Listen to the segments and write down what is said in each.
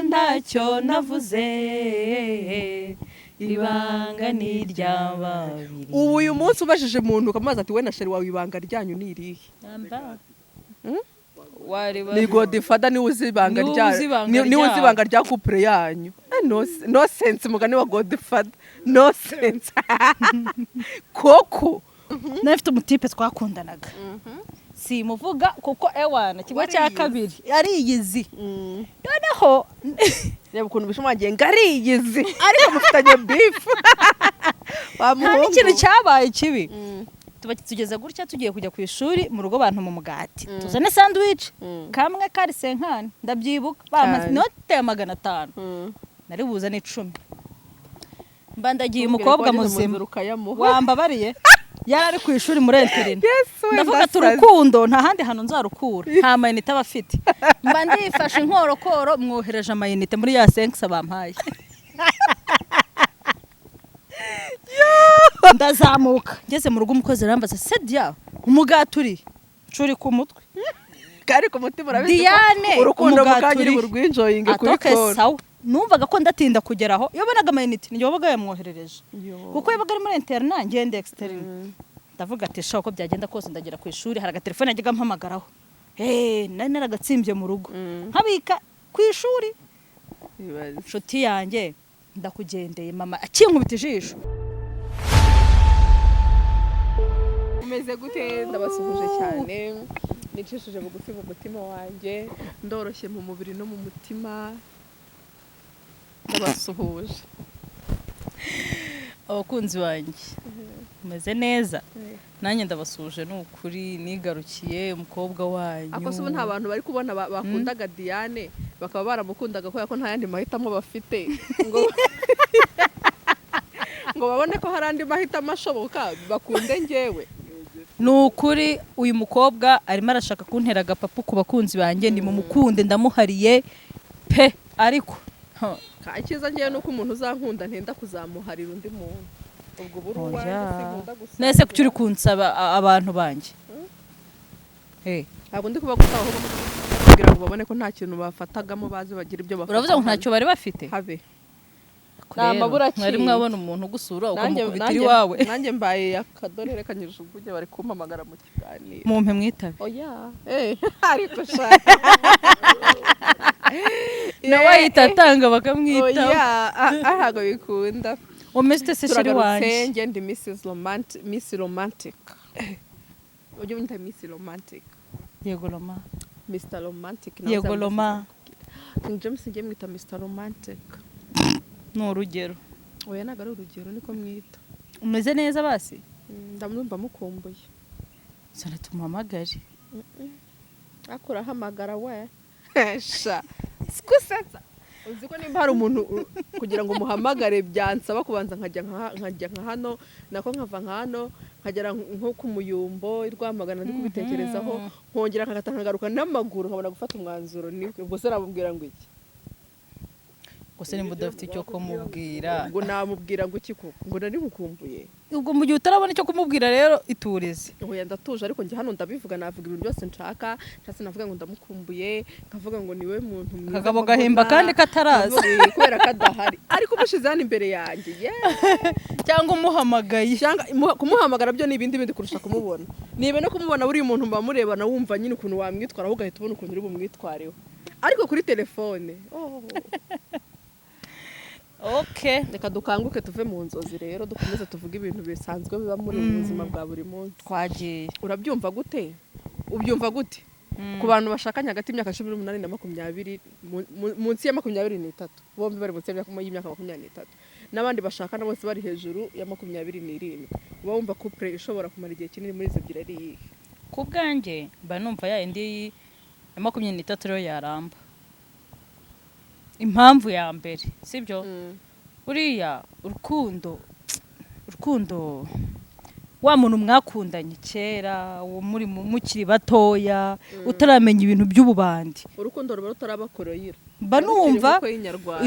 Ntacyo navuze, ibanga ni irya babiri. Ubu uyu munsi ubajije umuntu ukamubaza ati: "We na chéri wawe, ibanga ryanyu ni irihe?" Wareba. Ni Godfather, niwe uzi ibanga Niwe rya uzi ibanga niwe uzi ryabo. Ibanga rya couple yanyu. No, no sense, mugani wa Godfather, no sense koko. Nawe mfite umutipe twakundanaga, simuvuga kuko ewana kimwe cya Wariyizi. kabiri ariyizi. Noneho Reba ukuntu bishimangiye ngo ariyizi, ariko mufitanye beef wa nta muhungu. N'ikintu cyabaye kibi, tuba tugeze gutya, tugiye kujya ku ishuri, mu rugo bantu mu mugati, tuzane sandwich kamwe kari cinquante, ndabyibuka bampa Cyane. inote ya 500, nari buzane 10, mba ndagiye. Ntumbwire ko Umukobwa wageze mu muzima nzira ukayamuha. Wambabariye, yari ari ku ishuri muri internat. Yesu we, Ndavuga ati: ndasaze. "Urukundo nta handi hantu nzarukura, nta mayinite aba afite." Mba ndifashe inkorokoro, mwohereje amayinite muri ya cinq cents bampaye, ndazamuka. Ngeze mu rugo, umukozi arambaza: "Sedia, umugati uri ncuri ku mutwe?" Kari ku mutima, urabizi ko Diane, urukundo umugati mukanyiri uri burwinjoyinge kuri atoke call. Sawa, numvaga ko ndatinda kugeraho. Iyo bonaga amayinite ni wabaga yamwoherereje, kuko yabaga ari muri internat, ngende externe. Ndavuga ati: "Sha, uko byagenda kose ndagera ku ishuri." Hari agatelefone najyaga mpamagaraho, nari naragatsimbye mu rugo, nkabika ku ishuri. Ibaze. Inshuti yanjye, ndakugendeye, mama akinkubita ijisho. Umeze gute? Ndabasuhuje cyane, nicishije bugufi mu mutima wanjye, ndoroshye mu mubiri no mu mutima, ndabasuhuje. Abakunzi banjye, umeze neza? Nanjye ndabasuhuje, ni ukuri nigarukiye umukobwa wanyu. Ako se ubu nta bantu bari kubona bakundaga Diane, bakaba baramukundaga kubera ko nta yandi mahitamo bafite, ngo babone ko hari andi mahitamo ashoboka, bakunde njyewe? Ni ukuri uyu mukobwa arimo arashaka kuntera agapapu ku bakunzi banjye. Ni mumukunde, ndamuhariye pe, ariko ha, Icyiza ngewe ni uko umuntu uzankunda ntenda kuzamuharira undi muntu. Ubwo buri uwanjye. Oya. Sinkunda gusangira. Nese kuki uri kunsaba abantu banjye? Eh, Ntabwo ndi kubagusaba, ahubwo kugira ngo babone ko nta kintu bafatagamo, bazi bagira ibyo bafata. Uravuze ngo ntacyo bari bafite? Habe. Ariko Ni rero, amabura mwari akiri. mwabona umuntu ugusura Nanjye ukamukubita iwawe? Nanjye mbaye akadore, reka nyijugunye, bari kumpamagara mu kiganiro. Mumpe mwitabe. Oya, ariko sha Nawe ahita atanga bakamwitaba. Oya, ntabwo bikunda. Umeze ute se, chéri Turagarutse. wanjye? Njye ndi Mrs Romantic, Miss Romantic, ujye unyita Miss Romantic. Yego Roma. Mr Romantic nawe Yego uzamwita. Roma. King James njye mwita Mr Romantic. Ni urugero. Oya, ntabwo ari urugero, niko mwita. Umeze neza basi? Ndamwumva mukumbuye. Sana tumuhamagare. Ariko urahamagara we, sha sikusetsa. Uzi ko nimba hari umuntu kugira ngo muhamagare byansaba kubanza nkajya nka hano, nako nkava nka hano nkagera nko ku Muyumbo i Rwamagana, ndi kubitekerezaho, nkongera nkagata nkagaruka n'amaguru, nkabona gufata umwanzuro. Ni ubwo se namubwira ngo iki? Gusa nimba udafite icyo kumubwira. Ngo namubwira ngo iki koko? Ngo nari mukumbuye? Ubwo mu gihe utarabona icyo kumubwira rero, iturize. Oya, ndatuje, ariko njye hano ndabivuga, navuga ibintu byose nshaka. Nshatse navuga ngo ndamukumbuye, nkavuga ngo niwe muntu mwiza Akagabo mbona, gahimba kandi kataraza. nkavuga, kubera ko adahari, ariko umushyize hano imbere yanjye, yeah. Cyangwa umuhamagaye. Cyangwa kumuhamagara byo ni ibindi bindi kurusha kumubona. Niba no kumubona, buriya umuntu muba murebana, wumva nyine ukuntu wamwitwaraho, ugahita ubona ukuntu uri bumwitwareho, ariko kuri telefone, oh. Okay. Reka dukanguke tuve mu nzozi rero, dukomeze tuvuge ibintu bisanzwe biba muri ubu buzima bwa buri munsi. Twagiye. Urabyumva gute? Ubyumva gute ku bantu bashakanye hagati y'imyaka 18 na 20, munsi ya 23, bombi bari munsi y'imyaka 23, n'abandi bashakana bose bari hejuru ya 27? Uba wumva couple ishobora kumara igihe kinini muri izo ebyiri ari iyihe? Ku bwanjye mba numva ya indi ya 23 rero yaramba. Impamvu ya mbere, sibyo, buriya urukundo wa muntu mwakundanye kera, uwo muri mukiri batoya, utaramenya ibintu by'ububandi. Urukundo ruba rutarabakoroyira. Mba numva y'inyarwanda.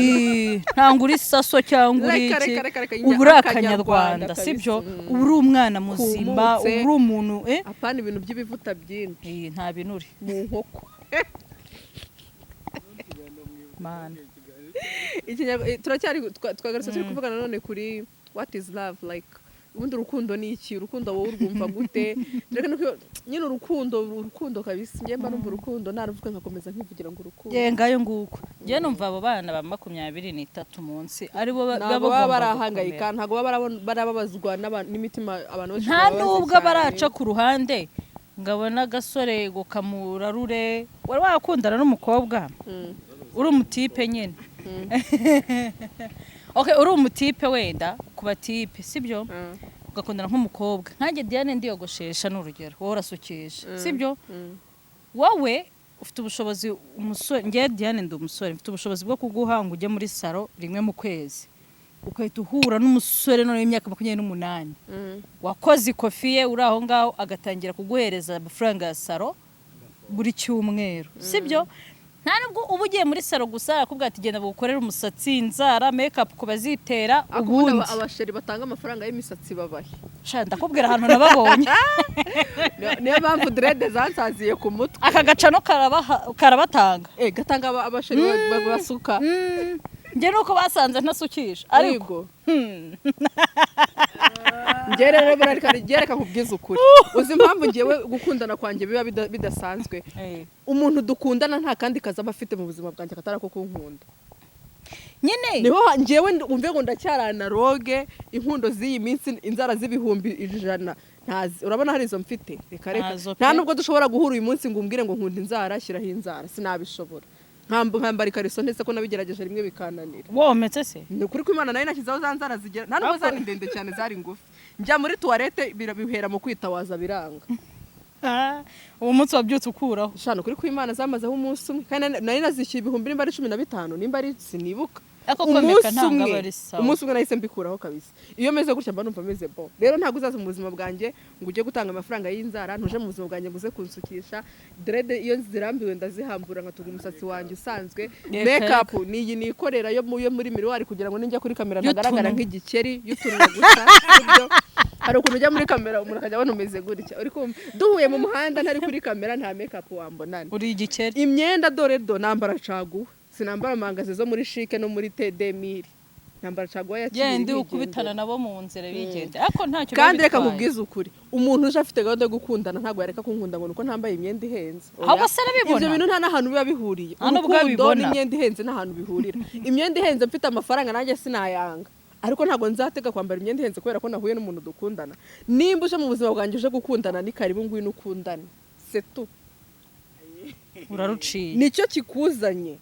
Ntabwo uri saso cyangwa uri Reka, iki, reka, reka, reka, uba uri akanyarwanda akanyarwanda kabisa. Sibyo? Uba uri umwana muzima. Kumutse. Uba uri umuntu Apana ibintu by'ibivuta byinshi. Nta binure mu nkoko. Mana. Turacyari twagarutse turi kuvuga nanone kuri what is love, like ubundi urukundo ni iki? Urukundo wowe urwumva gute? Tureke no nyine urukundo kabisa, njye mba numva urukundo naruvuga nkakomeza nkivugira ngo urukundo. Ye, ngayo nguko. Njye numva abo bana ba 23 munsi aribo ntabwo baba baba bagomba barahangayika, gukomera. Ntabwo baba barababazwa n'imitima abantu benshi Nta bababaza nubwo cyane. baraca ku ruhande ngo abone agasore ngo kamurarure. Wari wakundana n'umukobwa uri umutipe nyine, okay, uri umutipe wenda ku batipe, sibyo? Ugakundana nk'umukobwa nkanjye Diane, ndiyogoshesha ni urugero, wowe urasukisha, sibyo? Wowe ufite ubushobozi, umusore, njye Diane ndi umusore, mfite ubushobozi bwo kuguha ngo ujye muri salon rimwe mu kwezi, ugahita uhura n'umusore none w'imyaka 28 wakoze ikofi ye, uri aho ngaho, agatangira kuguhereza amafaranga ya salon buri cyumweru, sibyo? Nta nubwo uba ugiye muri salon gusa, akubwira ati genda bugukorere umusatsi, inzara, make-up ku bazitera. Ariko ubundi Ubundi abasheri batanga amafaranga y'imisatsi babahe? Sha, ndakubwira ahantu nababonye. Niyo mpamvu dreads zansaziye ku mutwe. Aka gacano karabatanga. Eh, gatanga abasheri basuka. Njye nuko basanze ntasukisha, ariko Yego. Njye rero burareka, reka nkubwize ukuri. Uzi impamvu ngewe gukundana kwanjye biba bidasanzwe? Umuntu dukundana nta kandi kazi aba afite mu buzima bwanjye katari ako kunkunda. Nyine. Niho njyewe umve ngo ndacyari analogue. Inkundo z'iyi minsi, inzara z'ibihumbi 100 ntazi. Urabona hari izo mfite? Reka reka. Ntazo pe. Nta nubwo dushobora guhura uyu munsi ngo umbwire ngo nkunda inzara, shyiraho inzara, sinabishobora. Nkambara ikariso ndetse ko nabigerageje rimwe bikananira. Wometse se? Ni ukuri ko Imana nayo nashyizeho za nzara zigera, nta nubwo zari ndende cyane, zari ngufi, njya muri toilette bihera mu kwitawaza biranga. Ah, uwo munsi wabyutse ukuraho? Shana, ukuri ko Imana zamazeho umunsi umwe, kandi nari nazishyuye ibihumbi nimba ari 15, nimba ari, sinibuka. Ariko komeka Umunsi ntabwo umwe, aba ari sawa. umunsi umwe nahise mbikuraho kabisa. Iyo meze gutya mba numva meze bo. Rero ntabwo uzaza mu buzima bwanjye ngo ujye gutanga amafaranga y'inzara, ntuje mu buzima bwanjye ngo uze kunsukisha dreads. Iyo zirambiwe ndazihambura nkatuga umusatsi wanjye usanzwe. Reka. Make up ni iyi nikorera yo muri miroir kugira ngo ninjya kuri kamera ntagaragara Y'utuntu. nk'igikeri, y'utunwa gusa, sibyo? Hari ukuntu ujya muri kamera umuntu akajya abona umeze gutya, uri kumva? Duhuye mu muhanda ntari kuri kamera, nta make up wambonana. Uri igikeri. Imyenda dore do, nambara caguwa, sinambara mangazi zo muri CHIC no muri tedemiri, nambara caguwa ya kibiri Genda nkigendera. ukubitana nabo mu nzira bigenda, ariko ntacyo biba Kandi reka bitwaye. nkubwize ukuri, umuntu uje afite gahunda yo gukundana ntabwo yareka kunkunda ngo nuko ntambaye imyenda ihenze. Oya. Ahubwo se arabibona? Ibyo bintu nta n'ahantu biba bihuriye. Nta n'ubwo Urukundo abibona. n'imyenda ihenze nta hantu bihurira. Imyenda ihenze mfite amafaranga nanjye sinayanga, ariko ntabwo nzatega kwambara imyenda ihenze kubera ko nahuye n'umuntu dukundana. Nimba uje mu buzima bwanjye uje gukundana, ni karibu, ngwino ukundane, c'est tout. Uraruciye. Nicyo kikuzanye.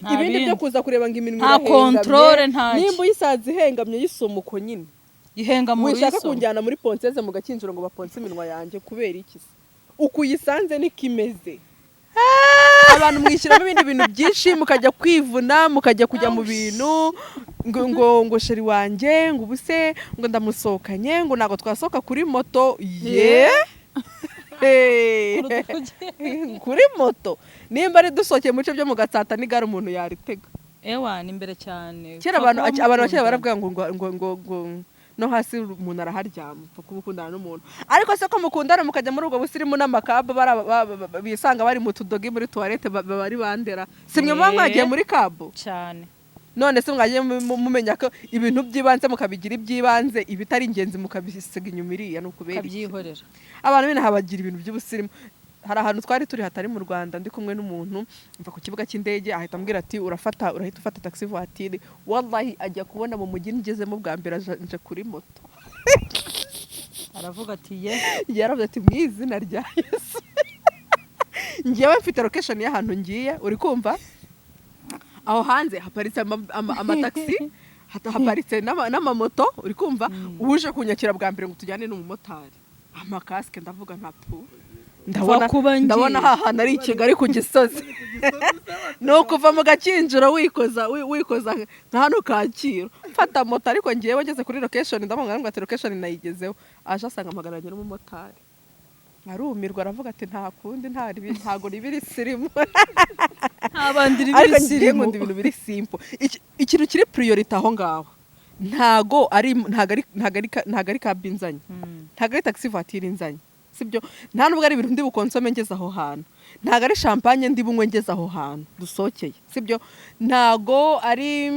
Nta Ibindi bindi. byo kuza kureba ngo iminwa Nta irahengamye, contrôle, nta ki. nimba uyisanze ihengamye y'isumuko nyine, Ihenga mu wishaka ruyiso. kunjyana muri ponceuse mu Gakinjiro ngo baponse iminwa yanjye. Kubera iki se? Uku uyisanze niko imeze. Abantu mwishyiramo ibindi bintu byinshi, mukajya kwivuna, mukajya kujya mu bintu ngo chéri wanjye, ngo ubuse ngo ndamusohokanye, ngo ntabwo twasohoka kuri moto ye. Hey. Kuri moto, nimba ari dusohokeye mu bice byo mu Gatsata n'igare umuntu yaritega. Ewa, ni imbere cyane. Kera Upfa abantu kuba abantu bakera mukundana. baravuga ngo no hasi umuntu araharyama, upfa kuba ukundana n'umuntu. Ariko se ko mukundana mukajya muri ubwo busirimu n'amakabu, bisanga bari mu tudogi muri toilette, bari bandera, si mwe muba mwagiye muri kabu? Cyane. None se mwagiye mumenya ko ibintu by'ibanze mukabigira iby'ibanze, ibitari ingenzi mukabisiga inyuma iriya, ni ukubera iki? Ukabyihorera. Abantu bene bagira ibintu by'ubusirimu. Hari ahantu twari turi hatari mu Rwanda, ndi kumwe n'umuntu, mva ku kibuga cy'indege, ahita ambwira ati urafata, urahita ufata taxi voiture. Wallahi, ajya kubona mu mujyi ngezemo bwa mbere nje kuri moto. Aravuga ati ye. Yaravuze ati mu izina rya Yesu, ngewe mfite location y'ahantu ngiye, uri kumva? Aho hanze haparitse amatagisi, haparitse n'amamoto, uri kumva? Uje kunyakira bwa mbere ngo tujyane n'umumotari, amakasike, ndavuga nta pu, ndabona kuba ngiye. Ndabona hantu ari i Kigali ku Gisozi, ni ukuva mu Gakinjiro wikoza wikoza nka hano Kacyiru, mfata moto. Ariko ngewe ngeze kuri location, ndamubwira ngo ati location nayigezeho, aje asanga mpagararanye n'umumotari, arumirwa, aravuga ati nta kundi, nta ribi, ntago ribi risirimu. Nta bandi Ariko ribiri ngiye sirimu. nkunda ibintu biri simple. Ikintu kiri priority aho ngaho ntago ari ntago ari cab inzanye, ntago ari taxi voiture inzanye, sibyo? Nta nubwo ari ibintu ndi bukonsome ngeze aho hantu. Ntabwo ari champagne ndi bunywe ngeze aho hantu dusohokeye, sibyo? Ntabwo ari,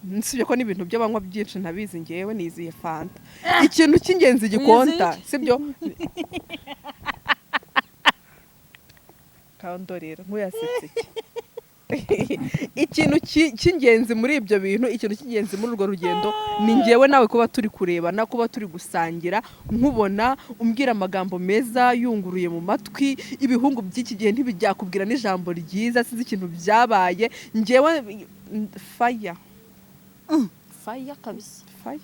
nsibye ko n'ibintu byo banywa byinshi ntabizi, ngewe niziye Fanta. Ikintu cy'ingenzi gikonta, sibyo? Kandorera nk'uyasetse iki? Ikintu cy'ingenzi muri ibyo bintu, ikintu cy'ingenzi muri urwo rugendo ni ngewe nawe kuba turi kurebana, kuba turi gusangira, nkubona umbwira amagambo meza yunguruye mu matwi. Ibihungu by'iki gihe ntibijyakubwira n'ijambo ryiza, sinzi ikintu byabaye. Ngewe faya. Faya kabisa. Faya.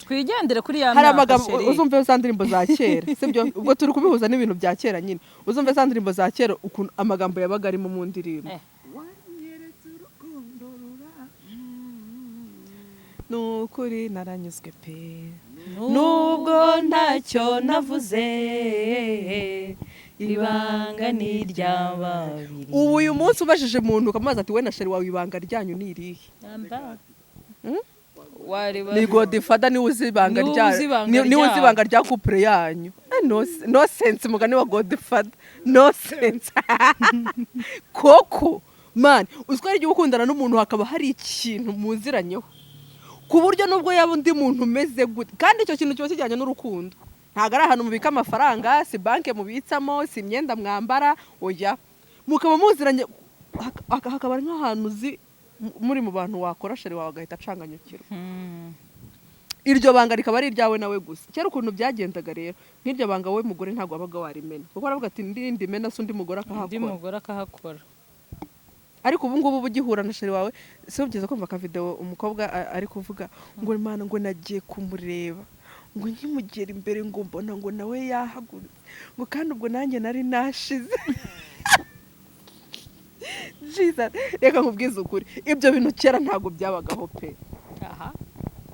Twigendere kuri ya Hari myaka, amagambo chéri. Uzumve za ndirimbo za kera, sibyo? Ubwo turi kubihuza n'ibintu bya kera nyine. Uzumve za ndirimbo za kera, ukuntu amagambo yabaga arimo mu ndirimbo. Wanyeretse urukundo rura, ni ukuri naranyuzwe pe, Nubwo ntacyo navuze, ibanga ni irya babiri. Ubu uyu munsi ubajije umuntu ukamubaza ati: "We na chéri wawe, ibanga ryanyu ni irihe?" Namba. Wareba. Ni Godfather, niwe uzi ibanga Niwe rya uzi ibanga niwe uzi ryabo. ibanga rya couple yanyu. No, no sense, mugani wa Godfather, no sense koko. Man, uziko hari igihe ukundana n'umuntu hakaba hari ikintu muziranyeho, ku buryo nubwo yaba undi muntu umeze gute, kandi icyo kintu kiba kijyanye n'urukundo, ntabwo ari ahantu mubika amafaranga, si banki mubitsamo, si imyenda mwambara, oya, mukaba muziranye, hakaba ari nk'ahantu uzi muri mu bantu wakora, chéri wawe agahita acanganyukirwa. Iryo banga rikaba ari iryawe nawe gusa. Kera ukuntu byagendaga rero, nk'iryo banga wowe mugore ntabwo wabaga warimena, kuko aravuga ati: "Ndindi mena se undi mugore Undi akahakora." mugore akahakora. Ariko ubu ngubu uba ugihura na chéri wawe, si ugeze kumva akavidewo umukobwa ari kuvuga ngo: "Mana," ngo, "nagiye kumureba," ngo, "nkimugera imbere," ngo, "mbona," ngo, "nawe yahagurutse," ngo, "kandi ubwo nanjye nari nashize." Jesus, reka nkubwize ukuri, ibyo bintu kera ntabwo byabagaho pe. Aha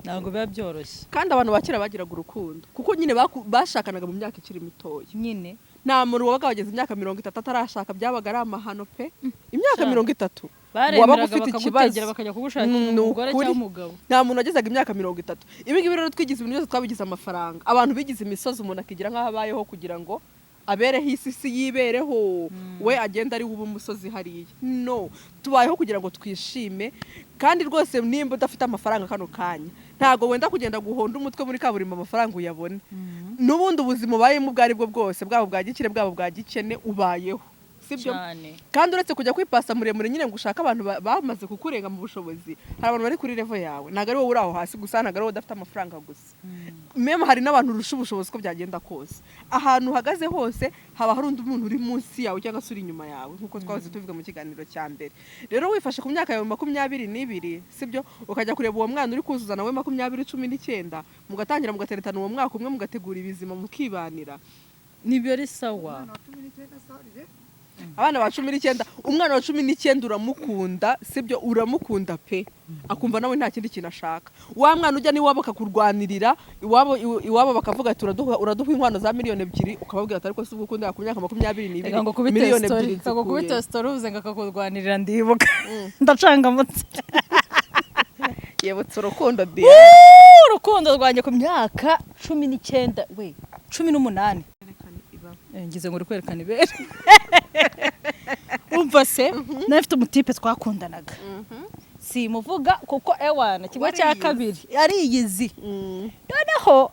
ntabwo biba byoroshye. Kandi abantu ba kera bagiraga urukundo, kuko nyine bashakanaga mu myaka ikiri mitoya. Nyine. Nta muntu wabaga wageze imyaka 30 atarashaka, byabaga ari amahano pe. Imyaka Sha. 30 wabaga Baremeraga ufite bakagutegera, ikibazo. bakajya kugushakira Ni umugore ukuri. cyangwa umugabo. Nta muntu wagezaga imyaka 30. Ibi ngibi rero twigize ibintu byose, twabigize amafaranga, abantu bigize imisozi, umuntu akigira nk'aho abayeho kugira ngo abereho isi, isi yibereho we, agenda ari we umusozi hariya. No tubayeho kugira ngo twishime. Kandi rwose nimba udafite amafaranga kano kanya, ntabwo wenda kugenda guhonda umutwe muri kaburimbo amafaranga uyabone. N'ubundi ubuzima ubayemo ubwo ari bwo bwose, bwaba bwa gikire, bwaba bwa gikene, ubayeho, sibyo? Cyane. Kandi uretse kujya kwipasa muremure nyine ngo ushake abantu bamaze kukurenga mu bushobozi, hari abantu bari kuri level yawe. Ntabwo ari wowe uri aho hasi gusa, ntabwo ari wowe udafite amafaranga gusa, même hari n'abantu urusha ubushobozi. Uko byagenda kose, ahantu uhagaze hose haba hari undi muntu uri munsi yawe cyangwa se uri inyuma yawe, nk'uko twahoze tubivuga mu kiganiro cya mbere. Rero wifashe ku myaka yawe 22, sibyo, ukajya kureba uwo mwana uri kuzuza nawe 20, 19, mugatangira mugateretana uwo mwaka umwe, mugategura ibizima, mukibanira. Nibyo, ari sawa. Abana ba 19, umwana wa 19 uramukunda, sibyo? Uramukunda pe, akumva nawe nta kindi kintu ashaka. Wa mwana ujya n'iwabo akakurwanirira, iwabo bakavuga ati: Uraduha inkwano za miliyoni 2," ukababwira ati: "Ariko si ubwo ukunda ku myaka 22, Reka ngo kubite miliyoni story, ebyiri reka ngo nzikuye?" kubite story. Uvuze ngo akakurwanirira, ndibuka ndacangamutse. Yibutse urukundo diya. Urukundo rwanjye ku myaka 19, we, 18. Ngize ngo uri kwerekana ibere. Umva se, nari mfite umutipe twakundanaga, simuvuga kuko ewana kimwe cya Wariyizi. kabiri ariyizi. Noneho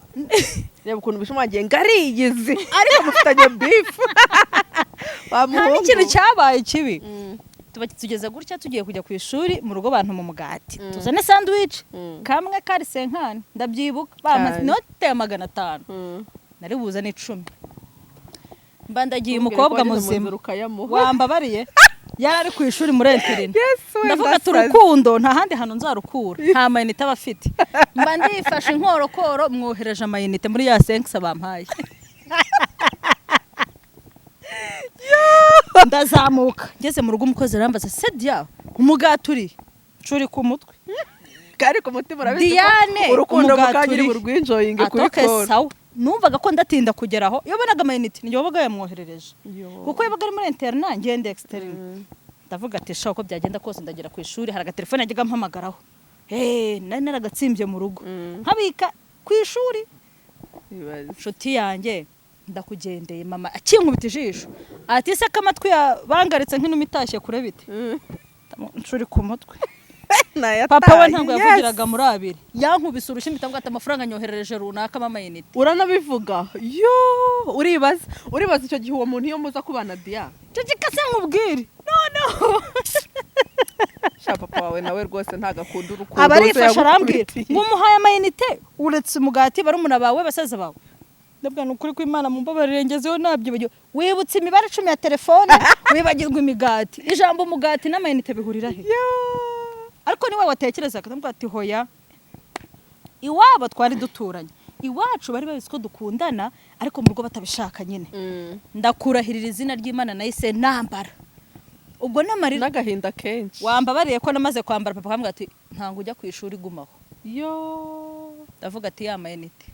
Reba ukuntu bishimangiye ngo ariyizi, ariko mufitanye beef wa Nta muhungu. n'ikintu cyabaye kibi. Tuba tugeze gutya, tugiye kujya ku ishuri, mu rugo bantu mu mugati, tuzane sandwich kamwe kari cinquante, ndabyibuka bamaze Cyane. inote ya 500, nari buzane 10, mba ndagiye. Umukobwa muzima wambabariye yari ari ku ishuri muri internat. Yesu we, Ndavuga ati ndasaze. urukundo nta handi hantu nzarukura, nta mayinite aba afite. Mba ndifashe inkorokoro, mwohereje amayinite muri ya senkisa bampaye, ndazamuka. Ngeze mu rugo, umukozi arambaza: "Se diya, umugati uri curi ku mutwe?" Kari ku mutima, urabizi ko Diane, urukundo umugati mukanyiri uri burwinjoyinge kuri atoke koro. Sawa, numvaga ko ndatinda kugeraho. Iyo bonaga amayinite ni wabaga yamwoherereje, kuko yabaga ari muri internat, ngende externe. Ndavuga ati: "Sha, uko byagenda kose ndagera ku ishuri." Hari agatelefone yajyaga ampamagaraho, nari naragatsimbye mu rugo, nkabika ku ishuri. Ibaze. Inshuti yanjye Ndakugendeye. Mama akinkubita ijisho ati: "Se ko amatwi yabangaritse nk'inuma itashye kure, bite?" Nshuri ku mutwe. Papa we ntabwo yavugiraga muri abiri, yankubise urushyi, mpita mvuga ati: "Amafaranga nyoherereje runaka amayinite." Uranabivuga yo, uribaza, uribaza icyo gihe uwo muntu iyo muza kubana, Diya? Ceceka se nkubwire noneho. Sha, papa wawe nawe rwose ntabwo akunda urukundo. Aba arifashe, arambwira yagukubitiye. ngo: "Umuhaye amayinite, uretse umugati, barumuna bawe, basaza bawe." Ndabwira: "Ni ukuri kw'Imana, mumbabarire, ngezeho nabyibagiwe." Wibutse imibare 10 ya telefone, wibagirwa imigati? Ijambo umugati n'amayinite bihurira he? Yo. Ariko niwe watekerezaga. Ndamubwira ati: "Hoya." Iwabo twari duturanye, iwacu bari babizi ko dukundana, ariko mu rugo batabishaka nyine. Ndakurahirira izina ry'Imana, nahise nambara ubwo n'amarira n'agahinda kenshi. Wambabariye ko namaze kwambara, papa akambwira ati: "Ntabwo ujya ku ishuri, gumaho." Yo. Ndavuga ati: "Ya mayinite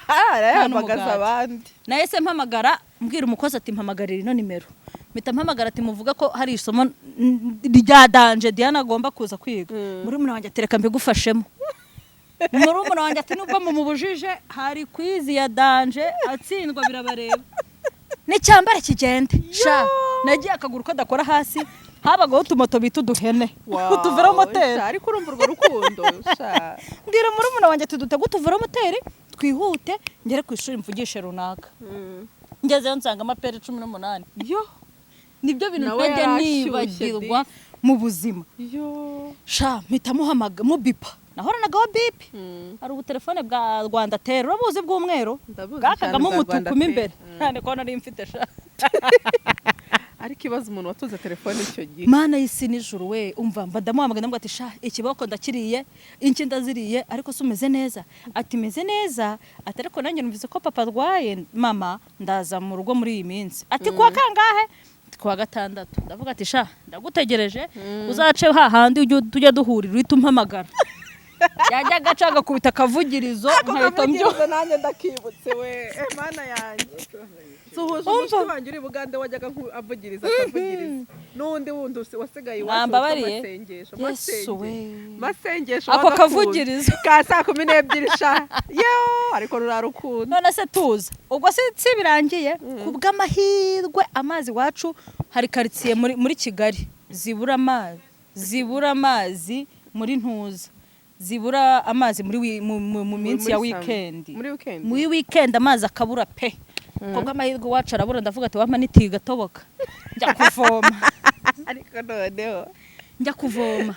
Arayahamagaza n'umugati." abandi. Nahise mpamagara, mbwira umukozi ati: "Mpamagarira ino nimero." Mpita mpamagara ati: "Muvuga ko hari isomo rya danger Diana agomba kuza kwiga." Murumuna wanjye ati: "Reka mbigufashemo." Murumuna wanjye ati: "Nubwo mumubujije, hari quiz ya danger, atsindwa birabareba, n'icyambara kigende." Sha, nagiye akaguru kadakora hasi. Habagaho utumoto bita uduhene, utuvelomoteri. Sha, ariko urumva urwo rukundo, sha. Mbwira murumuna wanjye ati: "Dutege utuvelomoteri, twihute, ngere ku ishuri mvugishe runaka." Ngezeyo nsanga amaperi 18. Yo. Nibyo bintu Nawe ntajya yarashyushye. nibagirwa mu buzima. Yo. Sha, mpita muhamaga, mubipa, nahoranagaho bip. Hari ubutelefone bwa Rwanda Tel, urabuzi, bw'umweru? Ndabuzi Bwakagamo cyane bwa umutuku Rwanda mo Tel. imbere. Nta ko nari mfite, sha. Ariko ibaze umuntu watunze telefone icyo gihe. Mana y'isi n'ijuru we! Umva, mba ndamuhamagaye, ndamubwira ati: "Sha, ikiboko ndakiriye, inki ndaziriye, ariko se umeze neza?" Ati: "Meze neza." Ati: "Ariko nanjye numvise ko papa arwaye, mama, ndaza mu rugo muri iyi minsi." Ati: "Kuwa kangahe?" Ati: "Kuwa gatandatu." Ndavuga ati: "Sha, ndagutegereje, uzace hahandi tujya duhurira, uhite umpamagara." Yajya agaca agakubita akavugirizo, nkahita mbyuka. Akavugirizo nanjye ndakibutse we. Eh, Mana yanjye, suhuje Umva. umushuti wanjye uri Bugande wajyaga avugiriza, akavugiriza n'undi wundi wasigaye iwacu witwa Mwambabariye? Masengesho. Yesu we! Masengesho Ako wagakunze. kavugirizo. Ka saa 12, sha yo, ariko rurarukunda. None se tuza ubwo si birangiye? Ku bw'amahirwe, amazi iwacu, hari karitsiye muri Kigali zibura amazi, zibura amazi muri ntuza, zibura amazi muri mu minsi ya Muri summer. weekend. Muri weekend. Muri weekend amazi akabura pe. Ku bw'amahirwe iwacu arabura. Ndavuga ati: "Wampa n'itiyo igatoboka, njya kuvoma." Ariko noneho Njya kuvoma,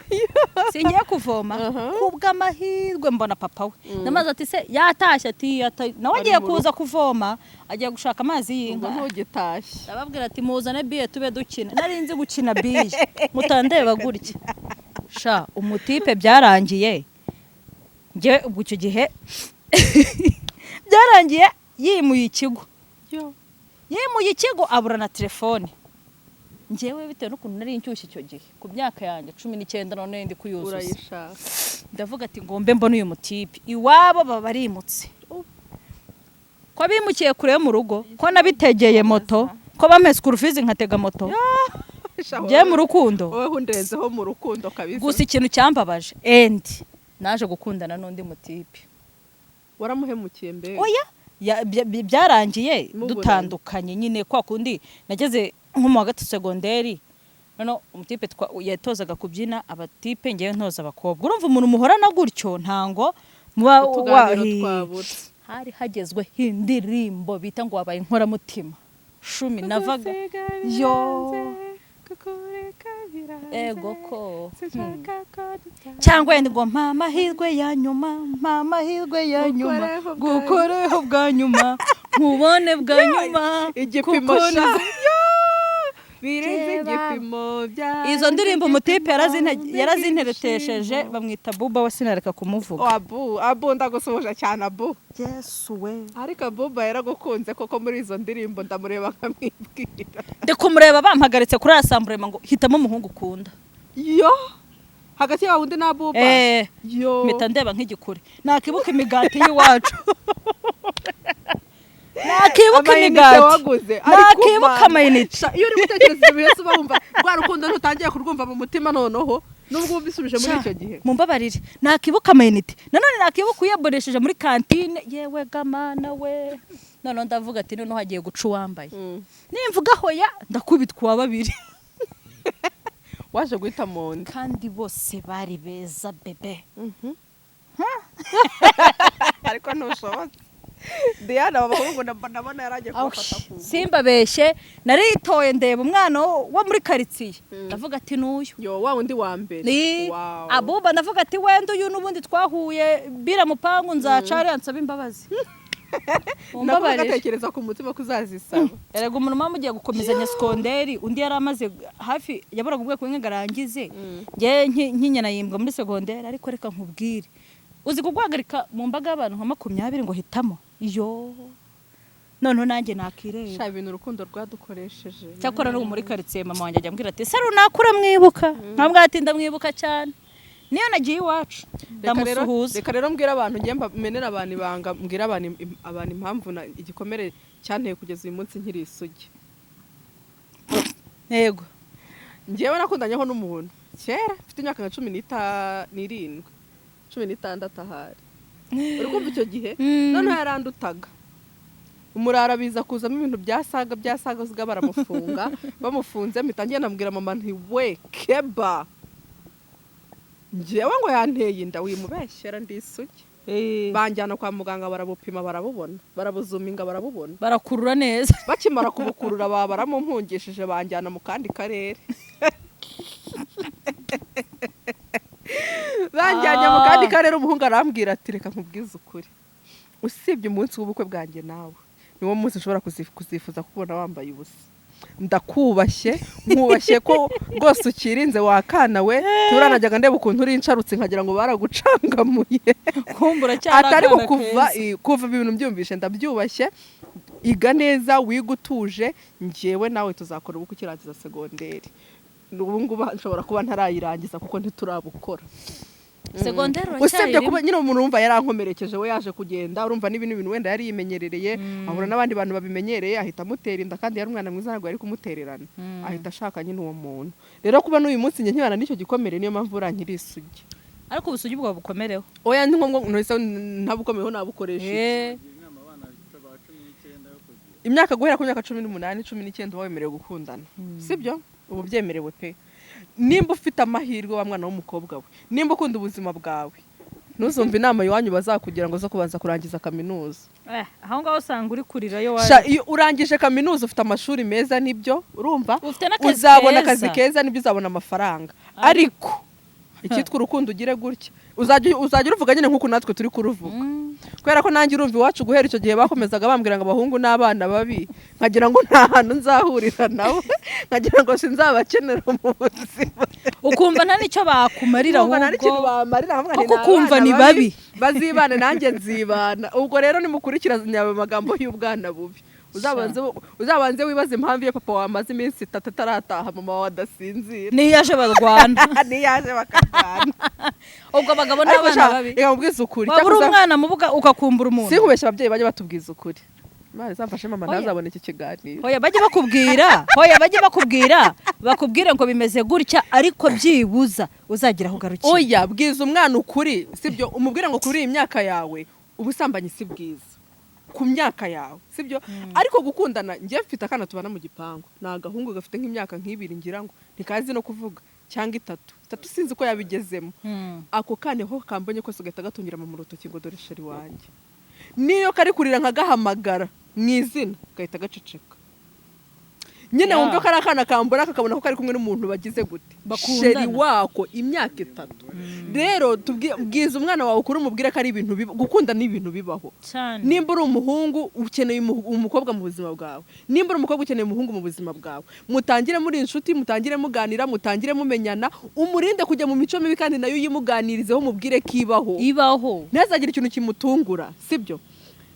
singiye kuvoma, ku bw'amahirwe mbona papa we namaze. Ati: "Se yatashye?" Ati: "Nawe Ari agiye mu kuza kuvoma, agiye gushaka amazi Ubwo y'inka." ntugitashye. Ndababwira ati: "Muzane biye tube dukina." Nari nzi gukina biye, mutandeba gutya. Sha, umutipe byarangiye, njye ubwo icyo gihe byarangiye yimuye ikigo. Yo. Yimuye ikigo, abura na telefone. Njyewe bitewe n'ukuntu nari inshyushye icyo gihe, ku myaka yanjye 19, none ndi kuyuzuza, Urayishaka. ndavuga ati: "Ngombe mbone uyu mutipe." Iwabo baba barimutse, ko bimukiye kure yo mu rugo, ko nabitegeye moto, ko bampe school fees nkatega moto. Njyewe mu rukundo. Wowe undenzeho mu rukundo kabisa. Gusa ikintu cyambabaje, endi naje gukundana n'undi mutipe. Waramuhemukiye mbega. Oya, byarangiye Muburanye. dutandukanye nyine. Kwa kundi nageze nko mu wa gatatu segonderi, noneho umutipe yatozaga kubyina abatipe, ngewe ntoza abakobwa. Urumva umuntu muhorana gutyo, ntango muba Utuganiro twabura. Hari hagezweho indirimbo bita ngo "Wabaye inkoramutima". Shumi, navaga yo. Ego ko Cyangwa yenda ngo: "Mpa amahirwe ya nyuma, mpa amahirwe ya nyuma, Ngukoreho bwa ngukoreho bwa nyuma, nkubone bwa nyuma." Igipimo. Kuko Sha, birenze Kera. igipimo bya Izo ndirimbo umutipe yarazinteretesheje, bamwita Buba we, sinareka kumuvuga. Abu, Abu, ndagusuhuje cyane, Abu. Yesu we! Ariko Abuba yaragukunze koko. Muri izo ndirimbo ndamureba nkamwibwira. Ndi kumureba, bampagaritse kuri rassemblement ngo: "Hitamo umuhungu ukunda." Yo, hagati yawe undi na Abuba. Eh. Yo. Mpita ndeba nk'igikure, nakibuka imigati y'iwacu, nakibuka Amayinite imigati waguze ariko nakibuka Mana. amayinite. Sha, iyo uri gutekereza ibyo bintu, uba wumva rwa rukundo ntutangiye kurwumva mu mutima noneho. Nubwo ubisubije muri Sha, icyo gihe. Mumbabarire, nakibuka amayinite, nanone nakibuka uyabonesheje muri kantine. Yewe gamana we, noneho ndavuga ati noneho hagiye guca uwambaye. Nimvuga hoya ndakubitwa uwa babiri. Waje guhita mu nda. Kandi bose bari beza, bebe. Ariko ntushobotse, Diana. Aba bahungu ndabona yaragiye kubafata ku Simbabeshye, naritoye, ndeba umwana wo muri karitsiye, ndavuga ati n'uyu. Yo, wa wundi wa mbere. Ni Wow. abuba, ndavuga ati wenda uyu n'ubundi twahuye bira mupangu, nzaca hariya nsaba imbabazi. Nako Mumbabarire. Gatekereza ku mutima ko uzazisaba. Erega umuntu muba mugiye gukomezanya segonderi, undi yari amaze hafi, yaburaga ubwoko bumwe ngo arangize. Njye nkinyana yimbwa muri segonderi. Ariko reka nkubwire, uzi kuguhagarika mu mbaga y'abantu nka 20 ngo hitamo iyo, noneho nanjye nakireba. Sha, ibintu urukundo rwadukoresheje. Cyakora n'ubu muri karitsiye mama wanjye ajya ambwira ati: "Se runaka uramwibuka?" Nkambwira ati: "Ndamwibuka cyane." Niyo nagiye iwacu Reka rero, ndamusuhuza. reka rero mbwira abantu, njye menera abantu ibanga, mbwira abantu impamvu igikomere cyanteye kugeza uyu munsi nkiri isugi. Yego. Njyewe nakundanyeho n'umuntu kera mfite imyaka nka 17, 16 ahari, uri kumva icyo gihe. Noneho yarandutaga, umurara biza kuzamo ibintu byasaga byasaga usiga baramufunga. Bamufunze mpita ngenda mbwira mama nti: "We keba, njyewe ngo yanteye inda, wimubeshyera, ndi isugi." Banjyana kwa muganga, barabupima, barabubona, barabuzuminga, barabubona. Barakurura neza. Bakimara kubukurura baba baramumpungishije, banjyana mu kandi karere. Banjyanye mu kandi karere, umuhungu arambwira ati: "Reka nkubwize ukuri, usibye umunsi w'ubukwe bwanjye nawe, niwo munsi ushobora kuzifuza kubona wambaye ubusa. Ndakubashye, nkubashye ko rwose ukirinze wakana we. Turanajyaga ndeba ukuntu uri insharutse nkagira ngo baragucangamuye." Kumbura cyari Atari akana kuva keza. Kuva ibintu mbyumvishe ndabyubashye. Iga neza, wiga utuje, njyewe nawe tuzakora ubukwe ukirangiza segonderi. Ubu ngubu nshobora kuba ntarayirangiza kuko ntiturabukora. Segonderi Usibye uracyayirimo? kuba nyine umuntu wumva yarankomerekeje, we yaje kugenda, urumva n'ibindi bintu wenda yari yimenyerereye, ahura n'abandi bantu babimenyereye, ahita amutera inda. Kandi yari umwana mwiza, ntabwo yari kumutererana. Ahita ashaka nyine uwo muntu. Rero kuba n'uyu munsi njye nkibana n'icyo gikomere, niyo mpamvu urankiri isugi. Ariko ubusugi bwawe bukomereho. Oya, ni ngombwa ntese ntabukomeyeho nabukoresha iki? Inama abana ba 19 yo kugira Imyaka guhera ku myaka 18, 19 uba wemerewe gukundana, sibyo? Ubu byemerewe pe. Nimba ufite amahirwe, wa mwana w'umukobwa we, nimba ukunda ubuzima bwawe, ntuzumve inama iwanyu bazakugira ngo zo kubanza kurangiza kaminuza. Aho ngaho usanga uri kurira yo Sha, waje. iyo urangije kaminuza ufite amashuri meza, nibyo, urumva Ufite n'akazi uzabona keza. akazi keza, nibyo, uzabona amafaranga, ariko icyitwa urukundo ugire gutya uzajya uruvuga nyine nk'uko natwe turi kuruvuga. Kubera ko nanjye urumva iwacu guhera icyo gihe bakomezaga bambwira ngo abahungu n'abana babi, nkagira ngo nta hantu nzahurira nabo, nkagira ngo sinzabakenera mu buzima. Ukumva nta n'icyo bakumarira. Kumva nta n'ikintu Ahubwo bamarira, nkavuga nti Kuko ni ukumva abana ni babi. Bazibane nanjye nzibana. Ubwo rero nimukurikiranye ayo magambo y'ubwana bubi, uzabanze wibaze impamvu iyo papa wamaze iminsi 3 atarataha, mama wawe adasinzira. Niyo yaje barwana. Niyo yaje bakarwana. Ubwo abagabo Ariko n'abana sha, babi. reka nkubwize ukuri. Waba uri Cyakoze- umwana mubuga ugakumbura umuntu. Sinkubeshye, ababyeyi bajya batubwiza ukuri. Imana izamfashe mama Oya. ntazabone iki kiganiro. Hoya, bajye bakubwira, hoya bajye bakubwira, bakubwire ngo bimeze gutya, ariko byibuza uzagira aho ugarukira. Oya, bwiza umwana ukuri, sibyo? Umubwire ngo kuri iyi myaka yawe ubusambanyi si bwiza ku myaka yawe, sibyo? Ariko gukundana, njye mfite akana tubana mu gipangu, ni agahungu gafite nk'imyaka nk'ibiri ngira ngo, ntikazi no kuvuga, cyangwa itatu, itatu, sinzi ko yabigezemo. Ako kana ho kambonye kose gahita gatungira mu rutoki ngo: "Dore chéri wanjye." Niyo kari kurira nkagahamagara mu izina gahita gaceceka nyine. Wumve ko ari akana kambona kakabona ko kari kumwe n'umuntu bagize gute? Bakundana. Chéri wako imyaka 3. Rero bwiza umwana wawe ukuri, umubwire ko ari ibintu gukunda ni ibintu bibaho. Cyane. Nimba uri umuhungu ukeneye umukobwa mu buzima bwawe, nimba uri umukobwa ukeneye umuhungu mu buzima bwawe, mutangire muri inshuti, mutangire muganira, mutangire mumenyana, umurinde kujya mu mico mibi, kandi nayo uyimuganirizeho, umubwire ko ibaho. Ibaho. Ntazagire ikintu kimutungura, sibyo?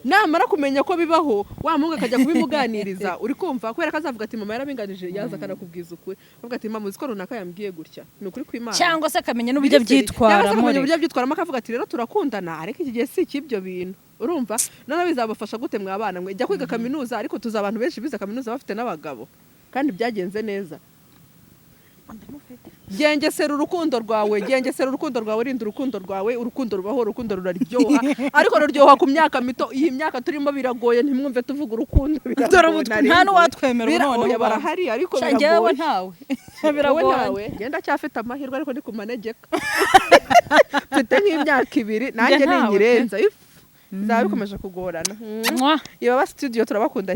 Namara kumenya ko bibaho, wa muhungu akajya kubimuganiriza, uri kumva, kubera ko azavuga ati: "Mama yarabinganije." Yaza akanakubwiza ukuri, avuga ati: "Mama, uzi ko runaka yambwiye gutya? Ni ukuri kw'Imana." Cyangwa se akamenya n'uburyo Cyangwa se abyitwaramo. akamenya uburyo abyitwaramo, akavuga ati: "Rero turakundana, ariko iki gihe si icy'ibyo bintu." Urumva noneho bizabafasha gute mwa bana mwe? Jya kwiga kaminuza, ariko tuzi abantu benshi bize kaminuza bafite n'abagabo kandi byagenze neza. Gengesera urukundo rwawe, gengesera urukundo rwawe, rinda urukundo rwawe. Urukundo rubaho, urukundo ruraryoha, ariko ruryoha ku myaka mito. Iyi myaka turimo biragoye, ntimwumve tuvuga urukundo. Dore ubu Biragoye. Nta n'uwatwemera ubu noneho. Oya, barahari, ariko Sha, njyewe biragoye. Ntawe. Wowe Biragoye. Nawe ngenda cyafite amahirwe, ariko ni ku manegeka. Mfite nk'imyaka 2 nanjye Njye ntawe pe. ninyirenza, if, bizaba bikomeje kugorana. Mwah. Ibaba Studio, turabakunda.